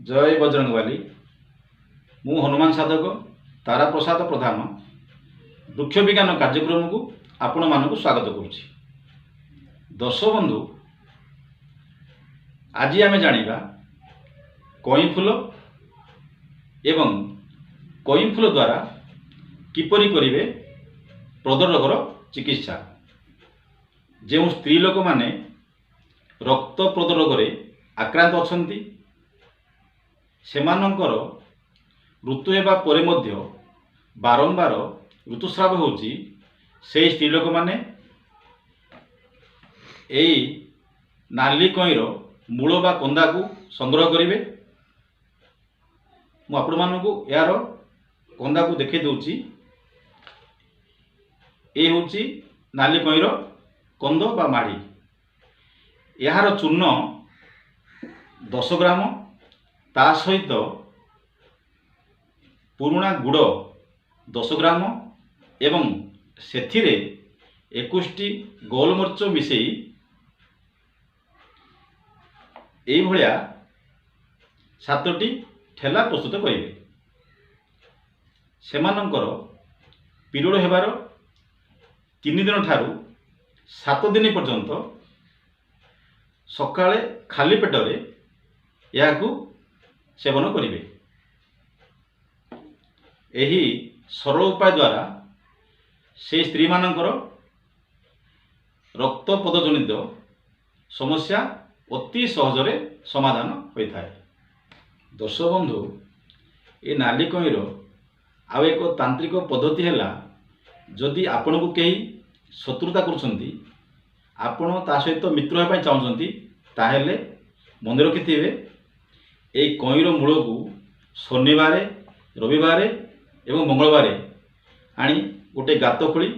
ଜୟ ବଜରଙ୍ଗବାଲି। ମୁଁ ହନୁମାନ ସାଧକ ତାରାପ୍ରସାଦ ପ୍ରଧାନ ବୃକ୍ଷ ବିଜ୍ଞାନ କାର୍ଯ୍ୟକ୍ରମକୁ ଆପଣମାନଙ୍କୁ ସ୍ୱାଗତ କରୁଛି। ଦର୍ଶକ ବନ୍ଧୁ, ଆଜି ଆମେ ଜାଣିବା କଇଁ ଫୁଲ ଏବଂ କଇଁ ଫୁଲ ଦ୍ୱାରା କିପରି କରିବେ ପ୍ରଦର ରୋଗର ଚିକିତ୍ସା। ଯେଉଁ ସ୍ତ୍ରୀ ଲୋକମାନେ ରକ୍ତ ପ୍ରଦର ରୋଗରେ ଆକ୍ରାନ୍ତ ଅଛନ୍ତି, ସେମାନଙ୍କର ଋତୁ ହେବା ପରେ ମଧ୍ୟ ବାରମ୍ବାର ଋତୁସ୍ରାବ ହେଉଛି, ସେହି ସ୍ତ୍ରୀ ଲୋକମାନେ ଏଇ ନାଲି କଇଁର ମୂଳ ବା କନ୍ଦାକୁ ସଂଗ୍ରହ କରିବେ। ମୁଁ ଆପଣମାନଙ୍କୁ ଏହାର କନ୍ଦାକୁ ଦେଖାଇ ଦେଉଛି। ଏ ହେଉଛି ନାଲି କଇଁର କନ୍ଦ ବା ମାଢ଼ି। ଏହାର ଚୂର୍ଣ୍ଣ 10 ଗ୍ରାମ, ତା ସହିତ ପୁରୁଣା ଗୁଡ଼ 10 ଗ୍ରାମ ଏବଂ ସେଥିରେ 21ଟି ଗୋଲମରିଚ ମିଶାଇ ଏଇଭଳିଆ 7ଟି ଠେଲା ପ୍ରସ୍ତୁତ କରିବେ। ସେମାନଙ୍କର ପିରିୟଡ଼ ହେବାର 3 ଦିନ ଠାରୁ 7 ଦିନ ପର୍ଯ୍ୟନ୍ତ ସକାଳେ ଖାଲି ପେଟରେ ଏହାକୁ ସେବନ କରିବେ। ଏହି ସରଳ ଉପାୟ ଦ୍ୱାରା ସେହି ସ୍ତ୍ରୀମାନଙ୍କର ରକ୍ତପଦଜନିତ ସମସ୍ୟା ଅତି ସହଜରେ ସମାଧାନ ହୋଇଥାଏ। ଦର୍ଶକ ବନ୍ଧୁ, ଏ ନାଲି କଇଁର ଆଉ ଏକ ତାନ୍ତ୍ରିକ ପଦ୍ଧତି ହେଲା, ଯଦି ଆପଣଙ୍କୁ କେହି ଶତ୍ରୁତା କରୁଛନ୍ତି, ଆପଣ ତା ସହିତ ମିତ୍ର ହେବା ପାଇଁ ଚାହୁଁଛନ୍ତି, ତାହେଲେ ମନେ ରଖିଥିବେ, ଏଇ କଇଁର ମୂଳକୁ ଶନିବାର, ରବିବାର ଏବଂ ମଙ୍ଗଳବାର ଆଣି ଗୋଟେ ଗାତ ଖୋଳି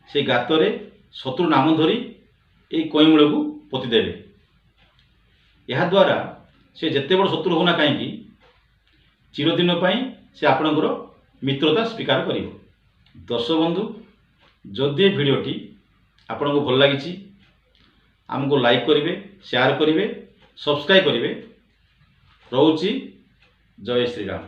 ସେଇ ଗାତରେ ଶତ୍ରୁ ନାମ ଧରି ଏଇ କଇଁ ମୂଳକୁ ପୋତିଦେବେ। ଏହାଦ୍ୱାରା ସେ ଯେତେ ବଡ଼ ଶତ୍ରୁ ହେଉନା କାହିଁକି, ଚିରଦିନ ପାଇଁ ସେ ଆପଣଙ୍କର ମିତ୍ରତା ସ୍ୱୀକାର କରିବ। ଦର୍ଶକ ବନ୍ଧୁ, ଯଦି ଏ ଭିଡ଼ିଓଟି ଆପଣଙ୍କୁ ଭଲ ଲାଗିଛି, ଆମକୁ ଲାଇକ୍ କରିବେ, ସେୟାର କରିବେ, ସବସ୍କ୍ରାଇବ୍ କରିବେ। ରହୁଛି, ଜୟ ଶ୍ରୀରାମ।